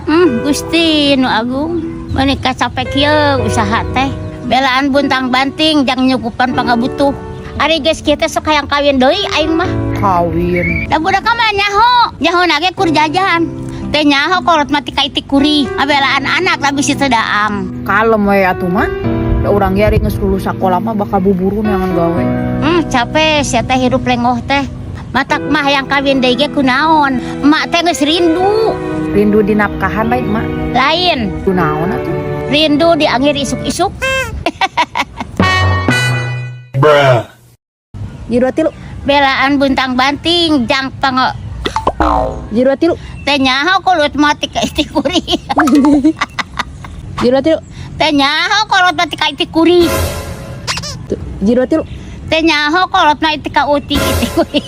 Gusti nu agung, meuni capek kieu usaha teh. Belaan buntang banting jang nyukupan pangabutuh. Ari geus kieu teh sok hayang kawin deui aing mah. Kawin. Da budak mah nyaho, nyaho na ge kur jajan. Teh nyaho kolot mati ka itik kuri. Ngabelaan anak lah bisi teu daam. Kalem we atuh mah. Da urang ge ari geus lulus sakola mah bakal buburu neangan gawe. Capek sia teh hirup lengoh teh. Matak mah hayang kawin deui ge kunaon. Emak teh geus rindu. Rindu dinafkahan lain, Mak? Lain. Kunaon atuh? Rindu diangir isuk-isuk. Bruh. Hiji dua tilu. Belaan buntang banting jang pang Hiji dua tilu. Teh nyaho kolot mati ka itik kuri. Hiji dua tilu. Teh nyaho kolot mati ka itik kuri. Hiji dua tilu. Teh nyaho kolot na itik ka uti itik kuri.